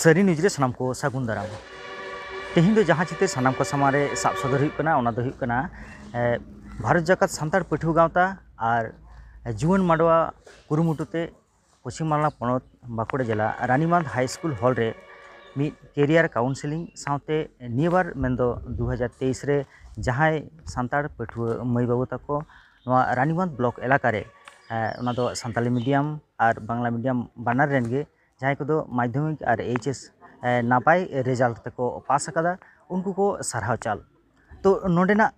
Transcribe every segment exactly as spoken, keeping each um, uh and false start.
ᱥᱟᱹᱨᱤ ᱱᱤᱭᱩᱡᱽ ᱨᱮ ᱥᱟᱱᱟᱢ ᱠᱚ ᱥᱟᱹᱜᱩᱱ ᱫᱟᱨᱟᱢ᱾ ᱛᱮᱦᱮᱧ ᱫᱚ ᱡᱟᱦᱟᱸ ᱪᱤᱛᱟᱹᱨ ᱥᱟᱱᱟᱢ ᱠᱚ ᱥᱟᱢᱟᱝ ᱨᱮ ᱥᱟᱵ ᱥᱚᱫᱚᱨ ᱦᱩᱭᱩᱜ ᱠᱟᱱᱟ, ᱚᱱᱟ ᱫᱚ ᱦᱩᱭᱩᱜ ᱠᱟᱱᱟ, ᱮ, ᱵᱷᱟᱨᱚᱛ ᱡᱟᱠᱟᱛ ᱥᱟᱱᱛᱟᱲ ᱯᱟᱹᱴᱷᱩᱣᱟᱹ ᱜᱟᱶᱛᱟ ᱟᱨ ᱡᱩᱣᱟᱹᱱ ᱢᱟᱰᱣᱟ ᱠᱩᱨᱩᱢᱩᱴᱩ ᱛᱮ ᱯᱚᱪᱷᱤᱢ ᱵᱟᱝᱞᱟ ᱯᱚᱱᱚᱛ ᱵᱟᱸᱠᱩᱲᱟ ᱡᱮᱞᱟ ᱨᱟᱱᱤᱵᱟᱸᱫᱷ ᱦᱟᱭ ᱥᱠᱩᱞ ᱦᱚᱞ ᱨᱮ ᱢᱤᱫ ᱠᱮᱨᱤᱭᱟᱨ ᱠᱟᱣᱩᱱᱥᱮᱞᱤᱝ ᱥᱟᱶᱛᱮ ᱱᱤᱭᱟᱹ ᱵᱟᱨ ᱢᱮᱱᱫᱚ ᱫᱩ ᱦᱟᱡᱟᱨ ᱛᱮᱭᱤᱥ ᱨᱮ ᱡᱟᱦᱟᱸᱭ ᱥᱟᱱᱛᱟᱲ ᱯᱟᱹᱴᱷᱩᱣᱟᱹ ᱢᱟᱹᱭ ᱵᱟᱹᱵᱩ ᱛᱟᱠᱚ ᱱᱚᱣᱟ ᱨᱟᱱᱤᱵᱟᱸᱫᱷ ᱵᱞᱚᱠ ᱮᱞᱟᱠᱟ ᱨᱮ, ᱮ, ᱚᱱᱟ ᱫᱚ ᱥᱟᱱᱛᱟᱞᱤ ᱢᱤᱰᱤᱭᱟᱢ ᱟᱨ ᱵᱟᱝᱞᱟ ᱢᱤᱰᱤᱭᱟᱢ ᱵᱟᱱᱟᱨ ᱨᱮᱱ ᱜᱮ ᱡᱟᱦᱟᱸᱭ ᱠᱚᱫᱚ ᱢᱟᱫᱽᱫᱷᱚᱢᱤᱠ ᱟᱨ ᱮᱭᱤᱪ ᱮᱥ, ᱮ, ᱱᱟᱯᱟᱭ ᱨᱮᱡᱟᱞᱴ ᱛᱮᱠᱚ ᱯᱟᱥ ᱟᱠᱟᱫᱟ, ᱩᱱᱠᱩ ᱠᱚ ᱥᱟᱨᱦᱟᱣ ᱪᱟᱞ᱾ ᱛᱚ ᱱᱚᱰᱮᱱᱟᱜ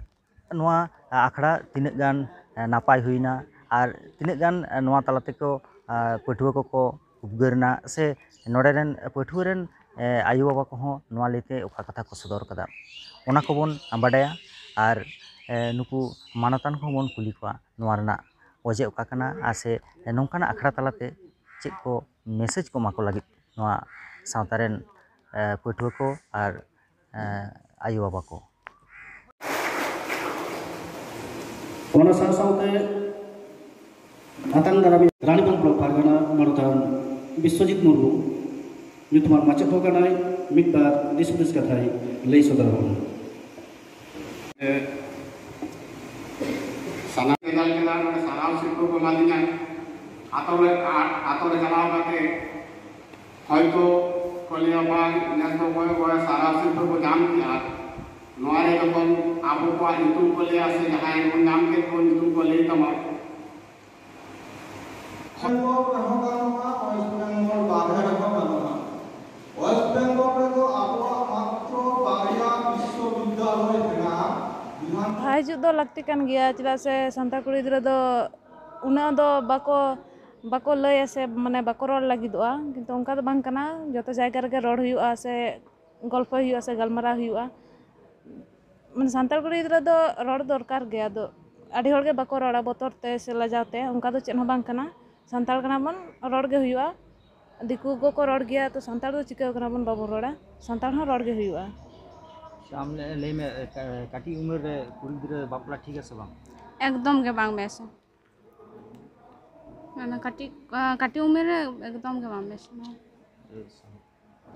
ᱱᱚᱣᱟ ᱟᱠᱷᱲᱟ ᱛᱤᱱᱟᱹᱜ ᱜᱟᱱ, ᱮ, ᱱᱟᱯᱟᱭ ᱦᱩᱭᱱᱟ ᱟᱨ ᱛᱤᱱᱟᱹᱜ ᱜᱟᱱ, ᱮ, ᱱᱚᱣᱟ ᱛᱟᱞᱟ ᱛᱮᱠᱚ, ᱮ, ᱯᱟᱹᱴᱷᱩᱣᱟᱹ ᱠᱚᱠᱚ ᱩᱯᱜᱟᱹᱨ ᱮᱱᱟ ᱥᱮ ᱱᱚᱰᱮ ᱨᱮᱱ ᱯᱟᱹᱴᱷᱩᱣᱟᱹ ᱨᱮᱱ, ᱮ, ᱟᱭᱳᱼᱵᱟᱵᱟ ᱠᱚᱦᱚᱸ ᱱᱚᱣᱟ ᱞᱟᱹᱭᱛᱮ ᱚᱠᱟ ᱠᱟᱛᱷᱟ ᱠᱚ ᱥᱚᱫᱚᱨ ᱠᱟᱫᱟ, ᱚᱱᱟ ᱠᱚᱵᱚᱱ ᱵᱟᱰᱟᱭᱟ᱾ ᱟᱨ, ᱮ, ᱱᱩᱠᱩ ᱢᱟᱱᱚᱛᱟᱱ ᱠᱚᱦᱚᱸ ᱵᱚᱱ ᱠᱩᱞᱤ ᱠᱚᱣᱟ ᱱᱚᱣᱟ ᱨᱮᱱᱟᱜ ᱚᱡᱮ ᱚᱠᱟ ᱠᱟᱱᱟ ᱟᱨ ᱥᱮ ᱱᱚᱝᱠᱟᱱᱟᱜ ᱟᱠᱷᱲᱟ ᱛᱟᱞᱟᱛᱮ ᱪᱮᱫ ᱠᱚ ᱢᱮᱥᱮᱡᱽ ᱠᱚ ᱮᱢᱟ ᱠᱚ ᱞᱟᱹᱜᱤᱫ ᱱᱚᱣᱟ ᱥᱟᱶᱛᱟ ᱨᱮᱱ, ᱮ, ᱯᱟᱹᱴᱷᱩᱣᱟᱹ ᱠᱚ ᱟᱨ, ᱮ, ᱟᱭᱳᱼᱵᱟᱵᱟ ᱠᱚ᱾ ᱚᱱᱟ ᱥᱟᱶ ᱥᱟᱶᱛᱮ ᱟᱛᱟᱝ ᱫᱟᱨᱟᱢᱤᱡ ᱨᱟᱱᱤᱵᱟᱸᱫᱷ ᱵᱞᱚᱠ ᱯᱟᱨᱜᱟᱱᱟ ᱢᱟᱱᱚᱛᱟᱱ ᱵᱤᱥᱣᱚᱡᱤᱛ ᱢᱩᱨᱢᱩ ᱧᱩᱛᱩᱢᱟᱱ ᱢᱟᱪᱮᱫ ᱦᱚᱸ ᱠᱟᱱᱟᱭ, ᱢᱤᱫ ᱵᱟᱨ ᱫᱤᱥ ᱦᱩᱫᱤᱥ ᱠᱟᱛᱷᱟᱭ ᱞᱟᱹᱭ ᱥᱚᱫᱚᱨ ᱟᱵᱚᱱᱟ᱾ ᱥᱟᱱᱟᱢ ᱨᱮᱡᱟᱞᱴ ᱠᱮᱫᱟ, ᱱᱚᱰᱮ ᱥᱟᱨᱦᱟᱣ ᱥᱤᱨᱯᱟᱹ ᱠᱚ ᱮᱢᱟᱫᱤᱧᱟ᱾ ᱟᱛᱳ ᱨᱮ, ᱟ-, ᱟᱛᱳ ᱨᱮ ᱪᱟᱞᱟᱣ ᱠᱟᱛᱮ ᱦᱚᱭᱛᱳ ᱠᱚ ᱞᱟᱹᱭᱟ, "ᱵᱟᱝ, ᱱᱮᱥ ᱫᱚ ᱚᱠᱚᱭ ᱚᱠᱚᱭ ᱥᱟᱨᱦᱟᱣ ᱥᱤᱨᱯᱟᱹ ᱠᱚ ᱧᱟᱢ ᱠᱮᱜᱼᱟ?" ᱱᱚᱣᱟ ᱨᱮ ᱡᱚᱠᱷᱚᱱ ᱟᱵᱚ ᱠᱚᱣᱟᱜ ᱧᱩᱛᱩᱢ ᱠᱚ ᱞᱟᱹᱭᱟ ᱥᱮ ᱡᱟᱦᱟᱸᱭ ᱵᱚᱱ ᱧᱟᱢ ᱠᱮᱫ ᱠᱚ ᱧᱩᱛᱩᱢ ᱠᱚ ᱞᱟᱹᱭ ᱛᱟᱢᱟ, ᱵᱮᱝᱜᱚᱞ ᱨᱮᱦᱚᱸ ᱜᱟᱱᱚᱜᱼᱟ, ᱳᱭᱮᱥᱴ ᱵᱮᱝᱜᱚᱞ ᱵᱟᱨᱦᱮ ᱨᱮᱦᱚᱸ ᱜᱟᱱᱚᱜᱼᱟ᱾ ᱳᱭᱮᱥᱴ ᱵᱮᱝᱜᱚᱞ ᱨᱮᱫᱚ ᱟᱵᱚᱣᱟᱜ ᱢᱟᱛᱨᱚ ᱵᱟᱨᱭᱟ ᱵᱤᱥᱥᱚᱵᱤᱫᱽᱫᱟᱞᱚᱭ ᱢᱮᱱᱟᱜᱼᱟ᱾ ᱵᱤᱦᱟᱨ ᱦᱤᱡᱩᱜ ᱫᱚ ᱞᱟᱹᱠᱛᱤ ᱠᱟᱱ ᱜᱮᱭᱟ, ᱪᱮᱫᱟᱜ ᱥᱮ ᱥᱟᱱᱛᱟᱲ ᱠᱩᱲᱤ ᱜᱤᱫᱽᱨᱟᱹ ᱫᱚ ᱩᱱᱟᱹᱜ ᱫᱚ ᱵᱟᱠᱚ, ᱵᱟᱠᱚ ᱞᱟᱹᱭᱟ ᱥᱮ, ᱢᱟᱱᱮ, ᱵᱟᱠᱚ ᱨᱚᱲ ᱞᱟᱹᱜᱤᱫᱚᱜᱼᱟ, ᱠᱤᱱᱛᱩ ᱚᱱᱠᱟ ᱫᱚ ᱵᱟᱝ ᱠᱟᱱᱟ᱾ ᱡᱚᱛᱚ ᱡᱟᱭᱜᱟ ᱨᱮᱜᱮ ᱨᱚᱲ ᱦᱩᱭᱩᱜᱼᱟ ᱥᱮ ᱜᱚᱞᱯᱚ ᱦᱩᱭᱩᱜᱼᱟ ᱥᱮ ᱜᱟᱞᱢᱟᱨᱟᱣ ᱦᱩᱭᱩᱜᱼᱟ᱾ ᱢᱟᱱᱮ, ᱥᱟᱱᱛᱟᱲ ᱠᱩᱲᱤ ᱜᱤᱫᱽᱨᱟᱹ ᱫᱚ ᱨᱚᱲ ᱫᱚᱨᱠᱟᱨ ᱜᱮ᱾ ᱟᱫᱚ ᱟᱹᱰᱤ ᱦᱚᱲ ᱜᱮ ᱵᱟᱠᱚ ᱨᱚᱲᱟ ᱵᱚᱛᱚᱨ ᱛᱮ ᱥᱮ ᱞᱟᱡᱟᱣ ᱛᱮ, ᱚᱱᱠᱟ ᱫᱚ ᱪᱮᱫ ᱦᱚᱸ ᱵᱟᱝ ᱠᱟᱱᱟ᱾ ᱥᱟᱱᱛᱟᱲ ᱠᱟᱱᱟ ᱵᱚᱱ, ᱨᱚᱲ ᱜᱮ ᱦᱩᱭᱩᱜᱼᱟ᱾ ᱫᱤᱠᱩ ᱠᱚᱠᱚ ᱨᱚᱲ ᱜᱮᱭᱟ, ᱛᱚ ᱥᱟᱱᱛᱟᱲ ᱫᱚ ᱪᱤᱠᱟᱹ ᱠᱟᱱᱟ ᱵᱚᱱ, ᱵᱟᱵᱚᱱ ᱨᱚᱲᱟ? ᱥᱟᱱᱛᱟᱲ ᱦᱚᱸ ᱨᱚᱲ ᱜᱮ ᱦᱩᱭᱩᱜᱼᱟ᱾ ᱟᱪᱪᱷᱟ, ᱟᱢ ᱞᱟᱹᱭ, ᱞᱟᱹᱭ ᱢᱮ, ᱠᱟ-, ᱠᱟᱹᱴᱤᱡ ᱩᱢᱮᱨ ᱨᱮ ᱠᱩᱲᱤ ᱜᱤᱫᱽᱨᱟᱹ ᱵᱟᱯᱞᱟ ᱴᱷᱤᱠ ᱟᱥᱮ ᱵᱟᱝ? ᱮᱠᱫᱚᱢ ᱜᱮ ᱵᱟᱝ ᱵᱮᱥᱟ᱾ ᱢᱟᱱᱮ ᱠᱟᱹᱴᱤᱡ, ᱠᱟᱹᱴᱤᱡ ᱩᱢᱮᱨ ᱨᱮ ᱮᱠᱫᱚᱢ ᱜᱮ ᱵᱟᱝ ᱵᱮᱥᱟ᱾ ᱟᱪᱪᱷᱟ᱾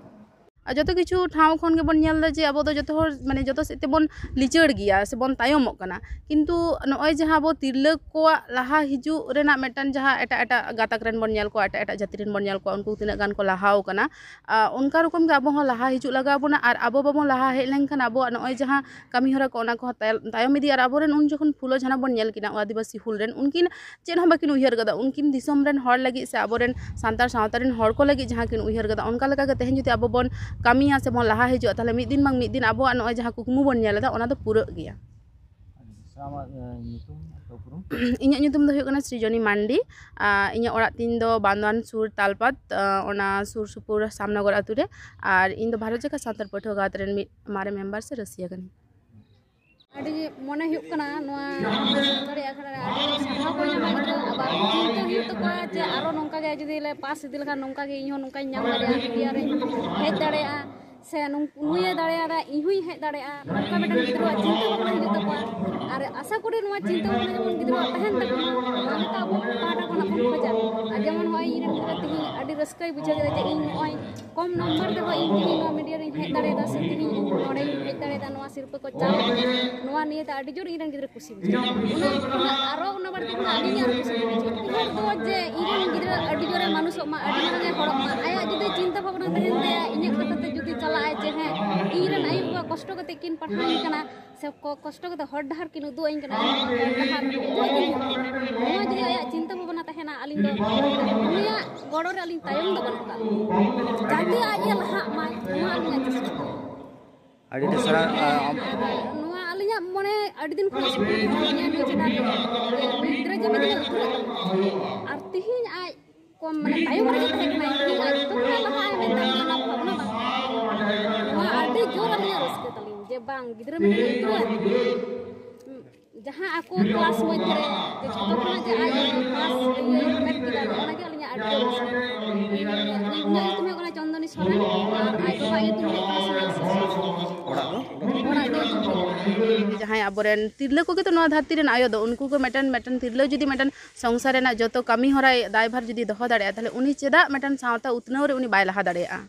ᱟᱨ ᱡᱚᱛᱚ ᱠᱤᱪᱷᱩ ᱴᱷᱟᱶ ᱠᱷᱚᱱ ᱜᱮᱵᱚᱱ ᱧᱮᱞ ᱮᱫᱟ ᱡᱮ ᱟᱵᱚ ᱫᱚ ᱡᱚᱛᱚ ᱦᱚᱲ, ᱢᱟᱱᱮ, ᱡᱚᱛᱚ ᱥᱮᱫ ᱛᱮᱵᱚᱱ ᱞᱤᱪᱟᱹᱲ ᱜᱮᱭᱟ ᱥᱮᱵᱚᱱ ᱛᱟᱭᱚᱢᱚᱜ ᱠᱟᱱᱟ᱾ ᱠᱤᱱᱛᱩ ᱱᱚᱜᱼᱚᱭ ᱡᱟᱦᱟᱸ ᱟᱵᱚ ᱛᱤᱨᱞᱟᱹ ᱠᱚᱣᱟᱜ ᱞᱟᱦᱟ ᱦᱤᱡᱩᱜ ᱨᱮᱱᱟᱜ ᱢᱤᱫᱴᱟᱝ, ᱡᱟᱦᱟᱸ ᱮᱴᱟᱜ ᱮᱴᱟᱜ ᱜᱟᱛᱟᱠ ᱨᱮᱱ ᱵᱚᱱ ᱧᱮᱞ ᱠᱚᱣᱟ, ᱮᱴᱟᱜ ᱮᱴᱟᱜ ᱡᱟᱹᱛᱤ ᱨᱮᱱ ᱵᱚᱱ ᱧᱮᱞ ᱠᱚᱣᱟ, ᱩᱱᱠᱩ ᱛᱤᱱᱟᱹᱜ ᱜᱟᱱ ᱠᱚ ᱞᱟᱦᱟᱣ ᱠᱟᱱᱟ, ᱟᱨ ᱚᱱᱠᱟ ᱨᱚᱠᱚᱢ ᱜᱮ ᱟᱵᱚ ᱦᱚᱸ ᱞᱟᱦᱟ ᱦᱤᱡᱩᱜ ᱞᱟᱜᱟᱣ ᱵᱚᱱᱟ᱾ ᱟᱨ ᱟᱵᱚ ᱵᱟᱵᱚᱱ ᱞᱟᱦᱟ ᱦᱮᱡ ᱞᱮᱱᱠᱷᱟᱱ ᱟᱵᱚᱣᱟᱜ ᱱᱚᱜᱼᱚᱭ ᱡᱟᱦᱟᱸ ᱠᱟᱹᱢᱤ ᱦᱚᱨᱟ ᱠᱚ, ᱚᱱᱟ ᱠᱚᱦᱚᱸ ᱛᱟᱭᱚᱢ, ᱛᱟᱭᱚᱢ ᱤᱫᱤᱜᱼᱟ᱾ ᱟᱨ ᱟᱵᱚᱨᱮᱱ ᱩᱱ ᱡᱚᱠᱷᱚᱱ ᱯᱷᱩᱞᱳ ᱡᱷᱟᱱᱚ ᱵᱚᱱ ᱧᱮᱞ ᱠᱤᱱᱟ, ᱟᱹᱫᱤᱵᱟᱹᱥᱤ ᱦᱩᱞ ᱨᱮᱱ, ᱩᱱᱠᱤᱱ ᱪᱮᱫ ᱦᱚᱸ ᱵᱟᱹᱠᱤᱱ ᱩᱭᱦᱟᱹᱨ ᱠᱟᱫᱟ᱾ ᱩᱱᱠᱤᱱ ᱫᱤᱥᱚᱢ ᱨᱮᱱ ᱦᱚᱲ ᱞᱟᱹᱜᱤᱫ ᱥᱮ ᱟᱵᱚᱨᱮᱱ ᱥᱟᱱᱛᱟᱲ ᱥᱟᱶᱛᱟ ᱨᱮᱱ ᱦᱚᱲ ᱠᱚ ᱞᱟᱹᱜᱤᱫ ᱡᱟᱦᱟᱸ ᱠᱤᱱ ᱩᱭᱦᱟᱹᱨ ᱠᱟᱫᱟ, ᱚᱱᱠᱟ ᱞᱮᱠᱟ ᱜᱮ ᱛᱮᱦᱮᱧ ᱡᱩᱫᱤ ᱟᱵᱚ ᱵᱚᱱ ᱠᱟᱹᱢᱤᱭᱟ ᱥᱮ ᱵᱚᱱ ᱞᱟᱦᱟ ᱦᱤᱡᱩᱜᱼᱟ, ᱛᱟᱦᱚᱞᱮ ᱢᱤᱫ ᱫᱤᱱ ᱵᱟᱝ ᱢᱤᱫ ᱫᱤᱱ ᱟᱵᱚᱣᱟᱜ ᱱᱚᱜᱼᱚᱭ ᱡᱟᱦᱟᱸ ᱠᱩᱠᱢᱩ ᱵᱚᱱ ᱧᱮᱞ ᱮᱫᱟ, ᱚᱱᱟ ᱫᱚ ᱯᱩᱨᱟᱹᱜ ᱜᱮᱭᱟ᱾ ᱟᱪᱪᱷᱟ, ᱟᱢᱟᱜ, ᱮ, ᱧᱩᱛᱩᱢ, ᱟᱨ ᱩᱯᱨᱩᱢ? ᱤᱧᱟᱹᱜ ᱧᱩᱛᱩᱢ ᱫᱚ ᱦᱩᱭᱩᱜ ᱠᱟᱱᱟ ᱥᱨᱤᱡᱚᱱᱤ ᱢᱟᱱᱰᱤ᱾ ᱟᱨ ᱤᱧᱟᱹᱜ ᱚᱲᱟᱜ ᱛᱤᱧ ᱫᱚ ᱵᱟᱱᱫᱳᱣᱟᱱ ᱥᱩᱨ ᱛᱟᱞᱯᱟᱛ, ᱟᱨ ᱚᱱᱟ ᱥᱩᱨ ᱥᱩᱯᱩᱨ ᱥᱟᱢᱱᱚᱜᱚᱨ ᱟᱹᱛᱩ ᱨᱮ᱾ ᱟᱨ ᱤᱧ ᱫᱚ ᱵᱷᱟᱨᱚᱛ ᱡᱟᱠᱟᱛ ᱥᱟᱱᱛᱟᱲ ᱯᱟᱹᱴᱷᱩᱣᱟᱹ ᱜᱟᱶᱛᱟ ᱨᱮᱱ ᱢᱤᱫ ᱢᱟᱨᱮ ᱢᱮᱢᱵᱟᱨ ᱥᱮ ᱨᱟᱹᱥᱤᱭᱟᱹ ᱠᱟᱹᱱᱟᱹᱧ᱾ ᱟᱹᱰᱤ ᱢᱚᱱᱮ ᱦᱩᱭᱩᱜ ᱠᱟᱱᱟ ᱱᱚᱣᱟ ᱥᱟᱱᱛᱟᱲᱤ ᱟᱠᱷᱲᱟ ᱨᱮ ᱟᱹᱰᱤ ᱥᱟᱨᱦᱟᱣ ᱠᱚ ᱧᱟᱢᱟ ᱜᱤᱫᱽᱨᱟᱹ᱾ ᱟᱵᱟᱨ ᱪᱤᱱᱛᱟᱹ ᱦᱩᱭᱩᱜ ᱛᱟᱠᱚᱣᱟ ᱡᱮ ᱟᱨᱚ ᱱᱚᱝᱠᱟ ᱜᱮ ᱡᱩᱫᱤ ᱞᱮ ᱯᱟᱥ ᱤᱫᱤ ᱞᱮᱠᱷᱟᱱ ᱱᱚᱝᱠᱟ ᱜᱮ ᱤᱧᱦᱚᱸ ᱱᱚᱝᱠᱟᱧ ᱧᱟᱢ ᱫᱟᱲᱮᱭᱟᱜᱼᱟ, ᱢᱤᱰᱤᱭᱟ ᱨᱮᱧ ᱦᱮᱡ ᱫᱟᱲᱮᱭᱟᱜᱼᱟ, ᱥᱮ ᱱᱩᱝ-, ᱱᱩᱭᱮ ᱫᱟᱲᱮᱭᱟᱫᱟ, ᱤᱧ ᱦᱚᱸᱧ ᱦᱮᱡ ᱫᱟᱲᱮᱭᱟᱜᱼᱟ, ᱱᱚᱝᱠᱟ ᱢᱤᱫᱴᱟᱝ ᱜᱤᱫᱽᱨᱟᱹᱣᱟᱜ ᱪᱤᱱᱛᱟᱹ ᱵᱷᱟᱵᱽᱱᱟ ᱦᱤᱡᱩᱜ ᱛᱟᱠᱚᱣᱟ᱾ ᱟᱨ ᱟᱥᱟ ᱠᱚᱨᱤ ᱱᱚᱣᱟ ᱪᱤᱱᱛᱟᱹ ᱵᱷᱟᱵᱽᱱᱟ ᱡᱮᱢᱚᱱ ᱜᱤᱫᱽᱨᱟᱹᱣᱟᱜ ᱛᱟᱦᱮᱱ ᱛᱟᱠᱚ ᱢᱟ, ᱱᱚᱣᱟ ᱜᱮᱛᱚ ᱟᱵᱚ ᱯᱟᱦᱴᱟ ᱠᱷᱚᱱᱟᱜ ᱵᱚᱱ ᱠᱷᱚᱡᱟ᱾ ᱟᱨ ᱡᱮᱢᱚᱱ ᱱᱚᱜᱼᱚᱭ ᱤᱧ ᱨᱮᱱ ᱜᱤᱫᱽᱨᱟᱹ ᱛᱮᱦᱮᱧ ᱟᱹᱰᱤ ᱨᱟᱹᱥᱠᱟᱹᱭ ᱵᱩᱡᱷᱟᱹᱣ ᱠᱮᱫᱟ ᱡᱮ ᱤᱧ ᱱᱚᱜᱼᱚᱭ ᱠᱚᱢ ᱱᱟᱢᱵᱟᱨ ᱛᱮᱦᱚᱸ ᱤᱧ ᱛᱮᱦᱮᱧ ᱱᱚᱣᱟ ᱢᱤᱰᱤᱭᱟ ᱨᱤᱧ ᱦᱮᱡ ᱫᱟᱲᱮᱭᱟᱫᱟ, ᱥᱮ ᱛᱮᱦᱮᱧ ᱤᱧ ᱱᱚᱰᱮᱧ ᱦᱮᱡ ᱫᱟᱲᱮᱭᱟᱫᱟ, ᱱᱚᱣᱟ ᱥᱤᱨᱯᱟᱹ ᱠᱚ ᱪᱟᱞ ᱠᱟᱛᱮ ᱱᱚᱣᱟ ᱱᱤᱭᱮ ᱛᱮ ᱟᱹᱰᱤ ᱡᱳᱨ ᱤᱧ ᱨᱮᱱ ᱜᱤᱫᱽᱨᱟᱹ ᱠᱩᱥᱤ ᱵᱩᱡᱷᱟᱹᱣ᱾ ᱚᱱᱟ ᱠᱷᱚᱱᱟᱜ ᱟᱨᱚ ᱚᱱᱟ ᱵᱟᱹᱲᱛᱤ ᱠᱷᱚᱱᱟᱜ ᱟᱹᱰᱤ ᱜᱮ ᱟᱨᱚ ᱠᱩᱥᱤ ᱵᱩᱡᱷᱟᱹᱣ᱾ ᱩᱭᱦᱟᱹᱨ ᱫᱚ ᱡᱮ ᱤᱧ ᱨᱮᱱ ᱜᱤᱫᱽᱨᱟᱹ ᱟᱹᱰᱤ ᱡᱳᱨᱮ ᱢᱟᱱᱩᱥᱚᱜ ᱢᱟ, ᱟᱹᱰᱤ ᱢᱟᱨᱟᱝ ᱮ ᱦᱚᱲᱚᱜ ᱢᱟ, ᱟᱭᱟᱜ ᱡᱩᱫᱤ ᱪᱤᱱᱛᱟᱹ ᱵᱷᱟᱵᱽᱱᱟ ᱛᱟᱦᱮᱱ ᱛᱟᱭᱟ, ᱤᱧᱟᱹᱜ ᱠᱟᱛᱷᱟ ᱛᱮ ᱡᱩᱫᱤ ᱪᱟᱞᱟᱜᱼᱟᱭ ᱡᱮ ᱦᱮᱸ, ᱤᱧ ᱨᱮᱱ ᱟᱭᱳ ᱵᱟᱵᱟ ᱠᱚᱥᱴᱚ ᱠᱟᱛᱮ ᱠᱤᱱ ᱯᱟᱲᱦᱟᱣᱤᱧ ᱠᱟᱱᱟ, ᱥᱮ ᱠᱚ-, ᱠᱚᱥᱴᱚ ᱠᱟᱛᱮ ᱦᱚᱨ ᱰᱟᱦᱟᱨ ᱠᱤᱱ ᱩᱫᱩᱜ ᱟᱹᱧ ᱠᱟᱱᱟ, ᱤᱧ ᱦᱚᱸ ᱦᱚᱨ ᱰᱟᱦᱟᱨ ᱩᱫᱩᱜ ᱟᱹᱧ ᱠᱟᱱᱟ᱾ ᱱᱚᱣᱟ ᱡᱩᱫᱤ ᱟᱭᱟᱜ ᱪᱤᱱᱛᱟᱹ ᱵᱷᱟᱵᱽᱱᱟ ᱛᱟᱦᱮᱱᱟ, ᱟᱹᱞᱤᱧ ᱫᱚ ᱩᱱᱤᱭᱟᱜ ᱜᱚᱲᱚ ᱨᱮ ᱟᱹᱞᱤᱧ ᱛᱟᱭᱚᱢ ᱫᱚ ᱵᱟᱹᱱᱩᱜ ᱟᱠᱟᱫ ᱞᱤᱧᱟ᱾ ᱡᱟᱛᱮ ᱟᱡ ᱮ ᱞᱟᱦᱟᱜ ᱢᱟᱭ, ᱱᱚᱣᱟ ᱟᱹᱞᱤᱧᱟᱜ ᱪᱮᱥᱴᱟ᱾ ᱟᱹᱰᱤ ᱟᱹᱰᱤ ᱥᱟᱨᱦᱟᱣ, ᱟ, ᱟᱢ ᱟᱨ ᱱᱚᱣᱟ ᱟᱹᱞᱤᱧᱟᱜ ᱢᱚᱱᱮ ᱟᱹᱰᱤ ᱫᱤᱱ ᱠᱷᱚᱱ ᱥᱩᱨ ᱠᱟᱱ ᱛᱟᱹᱞᱤᱧᱟ ᱱᱩᱭ ᱪᱮᱛᱟᱱ ᱨᱮ, ᱡᱮ ᱜᱤᱫᱽᱨᱟᱹ ᱡᱮ ᱢᱤᱫ ᱫᱤᱱ ᱩᱛᱟᱹᱨᱚᱜ ᱛᱟᱵᱚᱱᱟ᱾ ᱟᱨ ᱛᱮᱦᱮᱧ ᱟᱡ ᱠᱚᱢ, ᱢᱟᱱᱮ, ᱛᱟᱭᱚᱢ ᱨᱮᱜᱮ ᱛᱟᱦᱮᱸ ᱠᱟᱱᱟᱭ, ᱛᱮᱦᱮᱧ ᱟᱡ ᱡᱚᱛᱚ ᱠᱷᱚᱱᱟᱜ ᱞᱟᱦᱟ ᱟᱭ ᱢᱮᱱᱛᱮ ᱚᱱᱟ ᱵᱷᱟᱵᱽᱱᱟ ᱵᱟᱝ ᱛᱟᱦᱮᱸ ᱠᱟᱱᱟ᱾ ᱱᱚᱣᱟ ᱟᱹᱰᱤ ᱡᱳᱨ ᱟᱹᱞᱤᱧᱟᱜ ᱨᱟᱹᱥᱠᱟᱹ ᱛᱟᱹᱞᱤᱧ ᱡᱮ ᱵᱟᱝ, ᱜᱤᱫᱽᱨᱟᱹ ᱢᱤᱫᱴᱮᱱ ᱩᱛᱟᱹᱨᱚᱜ ᱟᱭ᱾ ᱡᱟᱦᱟᱸ ᱟᱠᱚ ᱠᱞᱟᱥ ᱢᱚᱫᱽᱫᱷᱮ ᱨᱮ ᱡᱮ ᱡᱷᱚᱛᱚ ᱠᱷᱚᱱᱟᱜ ᱡᱮ ᱟᱡ ᱠᱞᱟᱥ ᱤᱭᱟᱹ ᱦᱟᱢᱮᱴ ᱠᱮᱫᱟ, ᱚᱱᱟᱜᱮ ᱟᱹᱞᱤᱧᱟᱜ ᱟᱹᱰᱤ ᱨᱟᱹᱥᱠᱟᱹ᱾ ᱤᱧᱟᱹᱜ ᱧᱩᱛᱩᱢ ᱦᱩᱭᱩᱜ ᱠᱟᱱᱟ ᱪᱚᱱᱫᱚᱱᱤ ᱥᱚᱨᱮᱱ ᱟᱨ ᱟᱡ ᱵᱟᱵᱟᱣᱟᱜ ᱧᱩᱛᱩᱢ ᱦᱩᱭᱩᱜ ᱠᱟᱱᱟ ᱥᱩᱱᱤᱞ ᱥᱚᱨᱮᱱ᱾ ᱚᱲᱟᱜ ᱫᱚ? ᱚᱲᱟᱜ ᱫᱚ ᱡᱩᱵᱽᱞᱤ᱾ ᱡᱟᱦᱟᱸᱭ ᱟᱵᱚᱨᱮᱱ ᱛᱤᱨᱞᱟᱹ ᱠᱚᱜᱮ ᱛᱚ ᱱᱚᱣᱟ ᱫᱷᱟᱹᱨᱛᱤ ᱨᱮᱱ ᱟᱭᱳ ᱫᱚ, ᱩᱱᱠᱩ ᱠᱚ ᱢᱤᱫᱴᱮᱱ, ᱢᱤᱫᱴᱮᱱ ᱛᱤᱨᱞᱟᱹ ᱡᱩᱫᱤ ᱢᱤᱫᱴᱮᱱ ᱥᱚᱝᱥᱟᱨ ᱨᱮᱱᱟᱜ ᱡᱚᱛᱚ ᱠᱟᱹᱢᱤ ᱦᱚᱨᱟᱭ ᱫᱟᱭᱵᱷᱟᱨ ᱡᱩᱫᱤ ᱫᱚᱦᱚ ᱫᱟᱲᱮᱭᱟᱜᱼᱟ, ᱛᱟᱦᱞᱮ ᱩᱱᱤ ᱪᱮᱫᱟᱜ ᱢᱤᱫᱴᱮᱱ ᱥᱟᱶᱛᱟ ᱩᱛᱱᱟᱹᱣ ᱨᱮ ᱩᱱᱤ ᱵᱟᱭ ᱞᱟᱦᱟ ᱫᱟᱲᱮᱭᱟᱜᱼᱟ?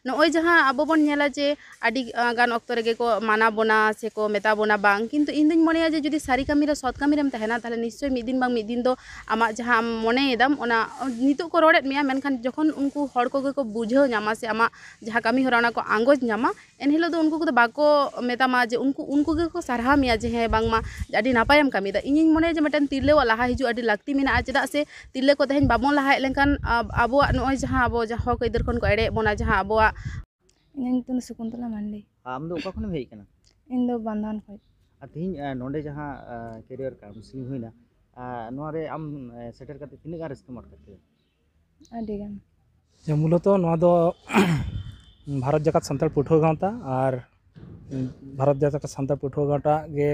ᱱᱚᱜᱼᱚᱭ ᱡᱟᱦᱟᱸ ᱟᱵᱚ ᱵᱚᱱ ᱧᱮᱞᱟ ᱡᱮ ᱟᱹᱰᱤ, ᱟᱸ, ᱜᱟᱱ ᱚᱠᱛᱚ ᱨᱮᱜᱮ ᱠᱚ ᱢᱟᱱᱟ ᱵᱚᱱᱟ ᱥᱮ ᱠᱚ ᱢᱮᱛᱟ ᱵᱚᱱᱟ ᱵᱟᱝ, ᱠᱤᱱᱛᱩ ᱤᱧ ᱫᱩᱧ ᱢᱚᱱᱮᱭᱟ ᱡᱮ ᱡᱩᱫᱤ ᱥᱟᱹᱨᱤ ᱠᱟᱹᱢᱤ ᱨᱮ ᱥᱚᱛ ᱠᱟᱹᱢᱤ ᱨᱮᱢ ᱛᱟᱦᱮᱱᱟ, ᱛᱟᱦᱚᱞᱮ ᱱᱤᱥᱪᱚᱭ ᱢᱤᱫ ᱫᱤᱱ ᱵᱟᱝ ᱢᱤᱫ ᱫᱤᱱ ᱫᱚ ᱟᱢᱟᱜ ᱡᱟᱦᱟᱸ ᱟᱢ ᱢᱚᱱᱮᱭᱮᱫᱟᱢ ᱚᱱᱟ ᱱᱤᱛᱚᱜ ᱠᱚ ᱨᱚᱲᱮᱫ ᱢᱮᱭᱟ, ᱢᱮᱱᱠᱷᱟᱱ ᱡᱚᱠᱷᱚᱱ ᱩᱱᱠᱩ ᱦᱚᱲ ᱠᱚᱜᱮ ᱠᱚ ᱵᱩᱡᱷᱟᱹᱣ ᱧᱟᱢᱟ ᱥᱮ ᱟᱢᱟᱜ ᱡᱟᱦᱟᱸ ᱠᱟᱹᱢᱤ ᱦᱚᱨᱟ ᱚᱱᱟ ᱠᱚ ᱟᱸᱜᱚᱪ ᱧᱟᱢᱟ, ᱮᱱᱦᱤᱞᱳᱜ ᱫᱚ ᱩᱱᱠᱩ ᱠᱚᱫᱚ ᱵᱟᱠᱚ ᱢᱮᱛᱟᱢᱟ ᱡᱮ ᱩᱱᱠᱩ, ᱩᱱᱠᱩ ᱜᱮᱠᱚ ᱥᱟᱨᱦᱟᱣ ᱢᱮᱭᱟ ᱡᱮ ᱦᱮᱸ ᱵᱟᱝᱢᱟ ᱟᱹᱰᱤ ᱱᱟᱯᱟᱭᱮᱢ ᱠᱟᱹᱢᱤᱭᱮᱫᱟ᱾ ᱤᱧᱤᱧ ᱢᱚᱱᱮᱭᱟ ᱡᱮ ᱢᱤᱫᱴᱮᱱ ᱛᱤᱨᱞᱟᱹᱣᱟᱜ ᱞᱟᱦᱟ ᱦᱤᱡᱩᱜ ᱟᱹᱰᱤ ᱞᱟᱹᱠᱛᱤ ᱢᱮᱱᱟᱜᱼᱟ, ᱪᱮᱫᱟᱜ ᱥᱮ ᱛᱤᱨᱞᱟᱹ ᱠᱚ ᱛᱮᱦᱮᱧ ᱵᱟᱵᱚᱱ ᱞᱟᱦᱟ ᱦᱮᱡ ᱞᱮᱱᱠᱷᱟᱱ ᱟᱵ-, ᱟᱵᱚᱣᱟᱜ ᱱᱚᱜᱼᱚᱭ ᱡᱟᱦᱟᱸ ᱟᱵᱚ ᱡᱟᱦᱟᱸ ᱦᱚᱠ ᱟᱹᱭᱫᱟᱹᱨ ᱠᱷᱚᱱ ᱠᱚ ᱮᱲᱮᱭᱮᱫ ᱵᱚᱱᱟ, ᱡᱟᱦᱟᱸ ᱟᱵᱚᱣᱟᱜ ᱤᱧᱟᱹᱜ ᱧᱩᱛᱩᱢ ᱫᱚ ᱥᱚᱠᱩᱱᱛᱚᱞᱟ ᱢᱟᱱᱰᱤ᱾ ᱟᱢ ᱫᱚ ᱚᱠᱟ ᱠᱷᱚᱱᱮᱢ ᱦᱮᱡ ᱟᱠᱟᱱᱟ? ᱤᱧ ᱫᱚ ᱵᱟᱱᱫᱷᱟᱱ ᱠᱷᱚᱱ᱾ ᱟᱨ ᱛᱮᱦᱮᱧ, ᱟᱸ, ᱱᱚᱰᱮ ᱡᱟᱦᱟᱸ, ᱟᱸ, career counselling ᱦᱩᱭᱱᱟ, ᱟᱸ, ᱱᱚᱣᱟ ᱨᱮ ᱟᱢ, ᱟᱸ, ᱥᱮᱴᱮᱨ ᱠᱟᱛᱮ ᱛᱤᱱᱟᱹᱜ ᱜᱟᱱ ᱨᱟᱹᱥᱠᱟᱹᱢ ᱟᱴᱠᱟᱨ ᱠᱮᱫᱟ? ᱟᱹᱰᱤ ᱜᱟᱱ᱾ ᱡᱮ ᱢᱩᱞᱚᱛᱚ ᱱᱚᱣᱟ ᱫᱚ ᱵᱷᱟᱨᱚᱛ ᱡᱟᱠᱟᱛ ᱥᱟᱱᱛᱟᱲ ᱯᱟᱹᱴᱷᱩᱣᱟᱹ ᱜᱟᱶᱛᱟ ᱟᱨ ᱵᱷᱟᱨᱚᱛ ᱡᱟᱠᱟᱛ ᱥᱟᱱᱛᱟᱲ ᱯᱟᱹᱴᱷᱩᱣᱟᱹ ᱜᱟᱶᱛᱟ ᱜᱮ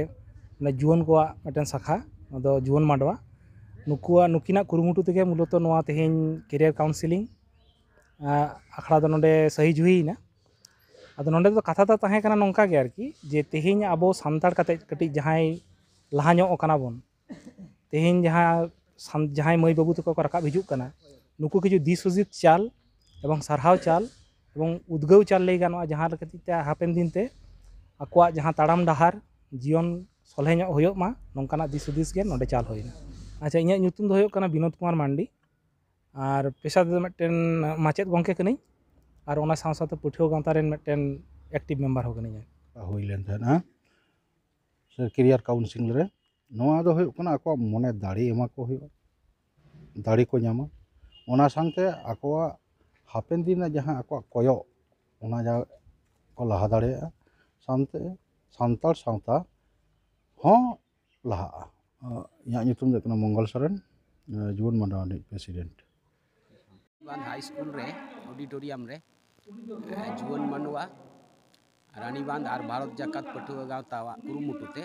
ᱢᱟᱱᱮ ᱡᱩᱣᱟᱹᱱ ᱠᱚᱣᱟᱜ ᱢᱤᱫᱴᱮᱱ ᱥᱟᱠᱷᱟ, ᱱᱚᱣᱟ ᱫᱚ ᱡᱩᱣᱟᱹᱱ ᱢᱟᱰᱣᱟ᱾ ᱱᱩᱠᱩᱣᱟᱜ, ᱱᱩᱠᱤᱱᱟᱜ ᱠᱩᱨᱩᱢᱩᱴᱩ ᱛᱮᱜᱮ ᱢᱩᱞᱚᱛᱚ ᱱᱚᱣᱟ ᱛᱮᱦᱮᱧ career counselling, ᱟᱸ, ᱟᱠᱷᱲᱟ ᱫᱚ ᱱᱚᱰᱮ ᱥᱟᱹᱦᱤ ᱡᱩᱦᱤᱭᱮᱱᱟ᱾ ᱟᱫᱚ ᱱᱚᱰᱮ ᱫᱚ ᱠᱟᱛᱷᱟ ᱫᱚ ᱛᱟᱦᱮᱸ ᱠᱟᱱᱟ ᱱᱚᱝᱠᱟ ᱜᱮ ᱟᱨᱠᱤ, ᱡᱮ ᱛᱮᱦᱮᱧ ᱟᱵᱚ ᱥᱟᱱᱛᱟᱲ ᱠᱟᱛᱮ ᱠᱟᱹᱴᱤᱡ ᱡᱟᱦᱟᱸᱭ ᱞᱟᱦᱟ ᱧᱚᱜ ᱟᱠᱟᱱᱟ ᱵᱚᱱ, ᱛᱮᱦᱮᱧ ᱡᱟᱦᱟᱸ ᱥᱟᱱ-, ᱡᱟᱦᱟᱸᱭ ᱢᱟᱹᱭ ᱵᱟᱹᱵᱩ ᱛᱟᱠᱚ ᱠᱚ ᱨᱟᱠᱟᱵ ᱦᱤᱡᱩᱜ ᱠᱟᱱᱟ, ᱱᱩᱠᱩ ᱠᱤᱪᱷᱩ ᱫᱤᱥ ᱦᱩᱫᱤᱥ ᱪᱟᱞ ᱮᱵᱚᱝ ᱥᱟᱨᱦᱟᱣ ᱪᱟᱞ ᱮᱵᱚᱝ ᱩᱫᱽᱜᱟᱹᱣ ᱪᱟᱞ ᱞᱟᱹᱭ ᱜᱟᱱᱚᱜᱼᱟ, ᱡᱟᱦᱟᱸ ᱞᱮᱠᱟ ᱛᱮ ᱦᱟᱯᱮᱱ ᱫᱤᱱ ᱛᱮ ᱟᱠᱚᱣᱟᱜ ᱡᱟᱦᱟᱸ ᱛᱟᱲᱟᱢ ᱰᱟᱦᱟᱨ, ᱡᱤᱭᱚᱱ ᱥᱚᱞᱦᱮ ᱧᱚᱜ ᱦᱩᱭᱩᱜ ᱢᱟ, ᱱᱚᱝᱠᱟᱱᱟᱜ ᱫᱤᱥ ᱦᱩᱫᱤᱥ ᱜᱮ ᱱᱚᱰᱮ ᱪᱟᱞ ᱦᱩᱭᱱᱟ᱾ ᱟᱪᱪᱷᱟ, ᱤᱧᱟᱹᱜ ᱧᱩᱛᱩᱢ ᱫᱚ ᱦᱩᱭᱩᱜ ᱠᱟᱱᱟ ᱵᱤᱱᱳᱫ ᱠᱩᱢᱟᱨ ᱢᱟᱱᱰᱤ᱾ ᱟᱨ ᱯᱮᱥᱟ ᱛᱮᱫᱚ ᱢᱤᱫᱴᱮᱱ ᱢᱟᱪᱮᱫ ᱜᱚᱢᱠᱮ ᱠᱟᱹᱱᱟᱹᱧ, ᱟᱨ ᱚᱱᱟ ᱥᱟᱶ ᱥᱟᱶᱛᱮ ᱯᱟᱹᱴᱷᱩᱣᱟᱹ ᱜᱟᱶᱛᱟ ᱨᱮᱱ ᱢᱤᱫᱴᱮᱱ active member ᱦᱚᱸ ᱠᱟᱹᱱᱟᱹᱧ᱾ ᱦᱩᱭ ᱞᱮᱱ ᱛᱟᱦᱮᱱᱟ ᱥᱮ career counselling ᱨᱮ᱾ ᱱᱚᱣᱟ ᱫᱚ ᱦᱩᱭᱩᱜ ᱠᱟᱱᱟ ᱟᱠᱚᱣᱟᱜ ᱢᱚᱱᱮ ᱫᱟᱲᱮ ᱮᱢᱟ ᱠᱚ ᱦᱩᱭᱩᱜᱼᱟ, ᱫᱟᱲᱮ ᱠᱚ ᱧᱟᱢᱟ, ᱚᱱᱟ ᱥᱟᱶᱛᱮ ᱟᱠᱚᱣᱟᱜ ᱦᱟᱯᱮᱱ ᱫᱤᱱ ᱨᱮᱱᱟᱜ ᱡᱟᱦᱟᱸ ᱟᱠᱚᱣᱟᱜ ᱠᱚᱭᱚᱜ, ᱚᱱᱟ ᱡᱟ ᱠᱚ ᱞᱟᱦᱟ ᱫᱟᱲᱮᱭᱟᱜᱼᱟ᱾ ᱥᱟᱶᱛᱮ ᱥᱟᱱᱛᱟᱲ ᱥᱟᱶᱛᱟ ᱦᱚᱸ ᱞᱟᱦᱟᱜᱼᱟ᱾ ᱤᱧᱟᱹᱜ ᱧᱩᱛᱩᱢ ᱫᱚ ᱦᱩᱭᱩᱜ ᱠᱟᱱᱟ ᱢᱚᱝᱜᱚᱞ ᱥᱚᱨᱮᱱ, ᱡᱩᱣᱟᱹᱱ ᱢᱟᱰᱣᱟ ᱨᱤᱱᱤᱡ president᱾ ᱵᱟᱸᱫᱷ ᱦᱟᱭ ᱥᱠᱩᱞ ᱨᱮ auditorium ᱨᱮ, ᱡᱩᱣᱟᱹᱱ ᱢᱟᱰᱣᱟ, ᱨᱟᱱᱤᱵᱟᱸᱫᱷ ᱟᱨ ᱵᱷᱟᱨᱚᱛ ᱡᱟᱠᱟᱛ ᱯᱟᱹᱴᱷᱩᱣᱟᱹ ᱜᱟᱶᱛᱟᱣᱟᱜ ᱠᱩᱨᱩᱢᱩᱴᱩ ᱛᱮ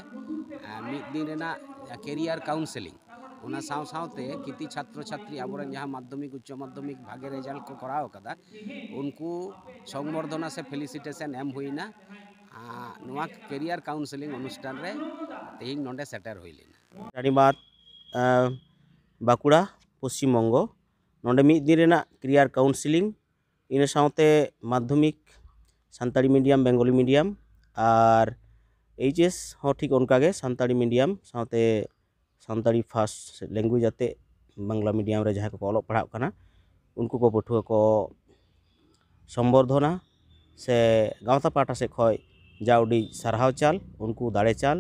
ᱢᱤᱫ ᱫᱤᱱ ᱨᱮᱱᱟᱜ career counselling, ᱚᱱᱟ ᱥᱟᱶ ᱥᱟᱶᱛᱮ ᱠᱤᱛᱤ ᱪᱷᱟᱛᱨᱚ ᱪᱷᱟᱛᱨᱤ ᱟᱵᱚᱨᱮᱱ ᱡᱟᱦᱟᱸ ᱢᱟᱫᱽᱫᱷᱚᱢᱤᱠ, ᱩᱪᱪᱚ ᱢᱟᱫᱽᱫᱷᱚᱢᱤᱠ ᱵᱷᱟᱜᱮ result ᱠᱚ ᱠᱚᱨᱟᱣ ᱟᱠᱟᱫᱟ, ᱩᱱᱠᱩ ᱥᱚᱝᱵᱚᱨᱫᱷᱚᱱᱟ ᱥᱮ felicitation ᱮᱢ ᱦᱩᱭᱱᱟ᱾ ᱟᱨ ᱱᱚᱣᱟ career counselling ᱚᱱᱩᱥᱴᱷᱟᱱ ᱨᱮ ᱛᱮᱦᱮᱧ ᱱᱚᱰᱮ ᱥᱮᱴᱮᱨ ᱦᱩᱭ ᱞᱮᱱᱟ᱾ ᱨᱟᱱᱤᱵᱟᱸᱫᱷ, ᱟᱸ, ᱵᱟᱸᱠᱩᱲᱟ, ᱯᱚᱥᱪᱤᱢ ᱵᱚᱝᱜᱚ᱾ ᱱᱚᱰᱮ ᱢᱤᱫ ᱫᱤᱱ ᱨᱮᱱᱟᱜ career counselling ᱤᱱᱟᱹ ᱥᱟᱶᱛᱮ ᱢᱟᱫᱽᱫᱷᱚᱢᱤᱠ ᱥᱟᱱᱛᱟᱲᱤ ᱢᱤᱰᱤᱭᱟᱢ, ᱵᱮᱝᱜᱚᱞᱤ ᱢᱤᱰᱤᱭᱟᱢ, ᱟᱨ ᱮᱭᱤᱪ ᱮᱥ ᱦᱚᱸ ᱴᱷᱤᱠ ᱚᱱᱠᱟᱜᱮ ᱥᱟᱱᱛᱟᱲᱤ ᱢᱤᱰᱤᱭᱟᱢ ᱥᱟᱶᱛᱮ ᱥᱟᱱᱛᱟᱲᱤ ᱯᱷᱟᱥᱴ ᱞᱮᱝᱜᱩᱭᱮᱡᱽ ᱟᱛᱮ ᱵᱟᱝᱞᱟ ᱢᱤᱰᱤᱭᱟᱢ ᱨᱮ ᱡᱟᱦᱟᱸᱭ ᱠᱚᱠᱚ ᱚᱞᱚᱜ ᱯᱟᱲᱦᱟᱜ ᱠᱟᱱᱟ, ᱩᱱᱠᱩ ᱠᱚ ᱯᱟᱹᱴᱷᱩᱣᱟᱹ ᱠᱚ ᱥᱚᱢᱵᱚᱨᱫᱷᱚᱱᱟ ᱥᱮ ᱜᱟᱶᱛᱟ ᱯᱟᱦᱴᱟ ᱥᱮᱫ ᱠᱷᱚᱱ ᱡᱟ ᱩᱰᱤᱡ ᱥᱟᱨᱦᱟᱣ ᱪᱟᱞ, ᱩᱱᱠᱩ ᱫᱟᱲᱮ ᱪᱟᱞ᱾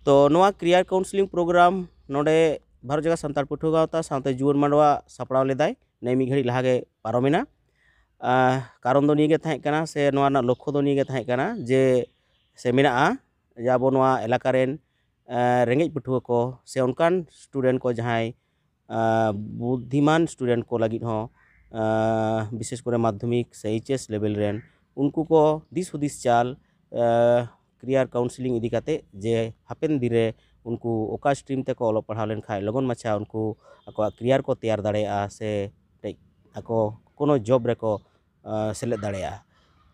ᱛᱚ ᱱᱚᱣᱟ ᱠᱮᱨᱤᱭᱟᱨ ᱠᱟᱣᱩᱱᱥᱮᱞᱤᱝ ᱯᱨᱳᱜᱨᱟᱢ ᱱᱚᱰᱮ ᱵᱷᱟᱨᱚᱛ ᱡᱟᱠᱟᱛ ᱥᱟᱱᱛᱟᱲ ᱯᱟᱹᱴᱷᱩᱣᱟᱹ ᱜᱟᱶᱛᱟ ᱥᱟᱶᱛᱮ ᱡᱩᱣᱟᱹᱱ ᱢᱟᱰᱣᱟ ᱥᱟᱯᱲᱟᱣ ᱞᱮᱫᱟᱭ, ᱱᱮ ᱢᱤᱫ ᱜᱷᱟᱹᱲᱤᱡ ᱞᱟᱦᱟ ᱜᱮ ᱯᱟᱨᱚᱢᱮᱱᱟ᱾ ᱟᱦ, ᱠᱟᱨᱚᱱ ᱫᱚ ᱱᱤᱭᱟᱹ ᱜᱮ ᱛᱟᱦᱮᱸ ᱠᱟᱱᱟ ᱥᱮ ᱱᱚᱣᱟ ᱨᱮᱱᱟᱜ ᱞᱚᱠᱠᱷᱚ ᱫᱚ ᱱᱤᱭᱟᱹ ᱜᱮ ᱛᱟᱦᱮᱸ ᱠᱟᱱᱟ ᱡᱮ, ᱥᱮ ᱢᱮᱱᱟᱜᱼᱟ ᱡᱮ ᱟᱵᱚ ᱱᱚᱣᱟ ᱮᱞᱟᱠᱟ ᱨᱮᱱ, ᱟᱦ, ᱨᱮᱸᱜᱮᱡ ᱯᱟᱹᱴᱷᱩᱣᱟᱹ ᱠᱚ ᱥᱮ ᱚᱱᱠᱟᱱ ᱥᱴᱩᱰᱮᱱᱴ ᱠᱚ ᱡᱟᱦᱟᱸᱭ, ᱟᱦ, ᱵᱩᱫᱽᱫᱷᱤᱢᱟᱱ ᱥᱴᱩᱰᱮᱱᱴ ᱠᱚ ᱞᱟᱹᱜᱤᱫ ᱦᱚᱸ, ᱟᱦ, ᱵᱤᱥᱮᱥ ᱠᱚᱨᱮ ᱢᱟᱫᱽᱫᱷᱚᱢᱤᱠ ᱥᱮ ᱮᱭᱤᱪ ᱮᱥ ᱞᱮᱵᱮᱞ ᱨᱮᱱ ᱩᱱᱠᱩ ᱠᱚ ᱫᱤᱥ ᱦᱩᱫᱤᱥ ᱪᱟᱞ, ᱟᱦ, ᱠᱮᱨᱤᱭᱟᱨ ᱠᱟᱣᱩᱱᱥᱮᱞᱤᱝ ᱤᱫᱤ ᱠᱟᱛᱮ ᱡᱮ ᱦᱟᱯᱮᱱ ᱫᱤᱱ ᱨᱮ ᱩᱱᱠᱩ ᱚᱠᱟ ᱥᱴᱨᱤᱢ ᱛᱮᱠᱚ ᱚᱞᱚᱜ ᱯᱟᱲᱦᱟᱣ ᱞᱮᱱᱠᱷᱟᱱ ᱞᱚᱜᱚᱱ ᱢᱟᱪᱷᱟ ᱩᱱᱠᱩ ᱟᱠᱚᱣᱟᱜ ᱠᱮᱨᱤᱭᱟᱨ ᱠᱚ ᱛᱮᱭᱟᱨ ᱫᱟᱲᱮᱭᱟᱜᱼᱟ ᱥᱮ ᱢᱤᱫᱴᱮᱡ ᱟᱠᱚ ᱠᱳᱱᱳ ᱡᱚᱵ ᱨᱮᱠᱚ, ᱟᱦ, ᱥᱮᱞᱮᱫ ᱫᱟᱲᱮᱭᱟᱜᱼᱟ᱾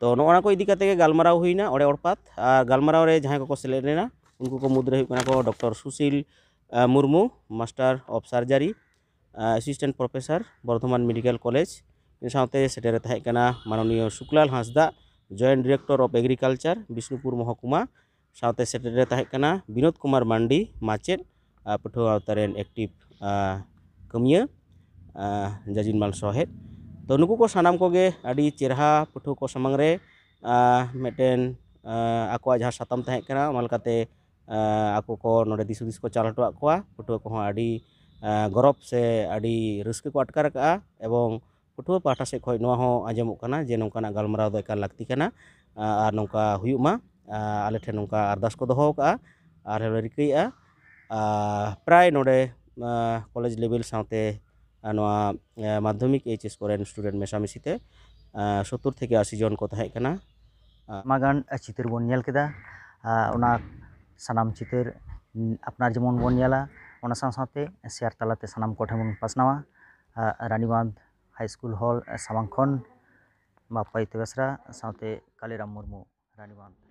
ᱛᱚ ᱱᱚᱜᱼᱚ ᱱᱟ ᱠᱚ ᱤᱫᱤ ᱠᱟᱛᱮ ᱜᱮ ᱜᱟᱞᱢᱟᱨᱟᱣ ᱦᱩᱭᱱᱟ ᱚᱲᱮ ᱚᱲᱯᱟᱛ, ᱟᱨ ᱜᱟᱞᱢᱟᱨᱟᱣ ᱨᱮ ᱡᱟᱦᱟᱸᱭ ᱠᱚᱠᱚ ᱥᱮᱞᱮᱫ ᱞᱮᱱᱟ ᱩᱱᱠᱩ ᱠᱚ ᱢᱩᱫᱽᱨᱮ ᱦᱩᱭᱩᱜ ᱠᱟᱱᱟ ᱠᱚ doctor Sushil, ah, Murmu, master of surgery, ah, assistant professor, Bardhaman medical college. ᱤᱱᱟᱹ ᱥᱟᱶᱛᱮ ᱥᱮᱴᱮᱨ ᱨᱮ ᱛᱟᱦᱮᱸ ᱠᱟᱱᱟ ᱢᱟᱱᱚᱱᱤᱭᱚ Suklal Hansdak, joint director of agriculture, Bishnupur ᱢᱚᱦᱚᱠᱩᱢᱟ᱾ ᱥᱟᱶᱛᱮ ᱥᱮᱴᱮᱨ ᱨᱮ ᱛᱟᱦᱮᱸ ᱠᱟᱱᱟ ᱵᱤᱱᱳᱫ ᱠᱩᱢᱟᱨ ᱢᱟᱱᱰᱤ, ᱢᱟᱪᱮᱫ, ᱟᱨ ᱯᱟᱹᱴᱷᱩᱣᱟᱹ ᱜᱟᱶᱛᱟ ᱨᱮᱱ ᱮᱠᱴᱤᱵᱷ, ᱟᱨ ᱠᱟᱹᱢᱤᱭᱟᱹ, ᱟᱨ ᱡᱟᱡᱤᱱ ᱢᱟᱞ ᱥᱚᱦᱮᱫ᱾ ᱛᱚ ᱱᱩᱠᱩ ᱠᱚ ᱥᱟᱱᱟᱢ ᱠᱚᱜᱮ ᱟᱹᱰᱤ ᱪᱮᱨᱦᱟ ᱯᱟᱹᱴᱷᱩᱣᱟᱹ ᱠᱚ ᱥᱟᱢᱟᱝ ᱨᱮ, ᱟᱨ ᱢᱤᱫᱴᱮᱱ, ᱟᱨ ᱟᱠᱚᱣᱟᱜ ᱡᱟᱦᱟᱸ ᱥᱟᱛᱟᱢ ᱛᱟᱦᱮᱸ ᱠᱟᱱᱟ ᱚᱱᱟ ᱞᱮᱠᱟᱛᱮ, ᱟᱨ ᱟᱠᱚ ᱠᱚ ᱱᱚᱰᱮ ᱫᱤᱥ ᱦᱩᱫᱤᱥ ᱠᱚ ᱪᱟᱞ ᱦᱚᱴᱚᱣᱟᱫ ᱠᱚᱣᱟ᱾ ᱯᱟᱹᱴᱷᱩᱣᱟᱹ ᱠᱚᱦᱚᱸ ᱟᱹᱰᱤ, ᱟᱨ ᱜᱚᱨᱚᱵᱽ ᱥᱮ ᱟᱹᱰᱤ ᱨᱟᱹᱥᱠᱟᱹ ᱠᱚ ᱟᱴᱠᱟᱨ ᱟᱠᱟᱫᱼᱟ, ᱮᱵᱚᱝ ᱯᱟᱹᱴᱷᱩᱣᱟᱹ ᱯᱟᱦᱴᱟ ᱥᱮᱫ ᱠᱷᱚᱱ ᱱᱚᱣᱟ ᱦᱚᱸ ᱟᱸᱡᱚᱢᱚᱜ ᱠᱟᱱᱟ ᱡᱮ ᱱᱚᱝᱠᱟᱱᱟᱜ ᱜᱟᱞᱢᱟᱨᱟᱣ ᱫᱚ ᱮᱠᱟᱞ ᱞᱟᱹᱠᱛᱤ ᱠᱟᱱᱟ, ᱟᱨ ᱱᱚᱝᱠᱟ ᱦᱩᱭᱩᱜ ᱢᱟ, ᱟᱞᱮ ᱴᱷᱮᱱ ᱱᱚᱝᱠᱟ ᱟᱨᱫᱟᱥ ᱠᱚ ᱫᱚᱦᱚ ᱟᱠᱟᱫᱼᱟ᱾ ᱟᱨ ᱞᱮ ᱨᱤᱠᱟᱹᱭᱮᱫᱼᱟ, ᱟᱨ ᱯᱨᱟᱭ ᱱᱚᱰᱮ, ᱟᱨ ᱠᱚᱞᱮᱡᱽ ᱞᱮᱵᱮᱞ ᱥᱟᱶᱛᱮ, ᱟᱨ ᱱᱚᱣᱟ, ᱟᱨ ᱢᱟᱫᱽᱫᱷᱚᱢᱤᱠ ᱮᱭᱤᱪ ᱮᱥ ᱠᱚᱨᱮᱱ ᱥᱴᱩᱰᱮᱱᱴ ᱢᱮᱥᱟᱢᱤᱥᱤ ᱛᱮ, ᱟᱨ ᱥᱚᱛᱛᱚᱨ ᱛᱷᱮᱠᱮ ᱟᱥᱤ ᱡᱚᱱ ᱠᱚ ᱛᱟᱦᱮᱸ ᱠᱟᱱᱟ᱾ ᱟᱨ ᱟᱭᱢᱟ ᱜᱟᱱ ᱪᱤᱛᱟᱹᱨ ᱵᱚᱱ ᱧᱮᱞ ᱠᱮᱫᱟ᱾ ᱟᱨ ᱚᱱᱟ ᱥᱟᱱᱟᱢ ᱪᱤᱛᱟᱹᱨ ᱟᱯᱱᱟᱨ ᱡᱮᱢᱚᱱ ᱵᱚᱱ ᱧᱮᱞᱟ, ᱚᱱᱟ ᱥᱟᱶ ᱥᱟᱶᱛᱮ ᱥᱮᱭᱟᱨ ᱛᱟᱞᱟᱛᱮ ᱥᱟᱱᱟᱢ ᱠᱚᱴᱷᱮᱱ ᱵᱚᱱ ᱯᱟᱥᱱᱟᱣᱟ᱾ ᱟᱨ ᱨᱟᱱᱤᱵᱟᱸᱫᱷ ᱦᱟᱭ ᱥᱠᱩᱞ ᱦᱚᱞ ᱥᱟᱢᱟᱝ ᱠᱷᱚᱱ ᱵᱟᱯᱟᱭᱤᱛ ᱵᱮᱥᱨᱟ ᱥᱟᱶᱛᱮ ᱠᱟᱞᱤᱨᱟᱢ ᱢᱩᱨᱢᱩ, ᱨᱟᱱᱤᱵᱟᱸᱫᱷ᱾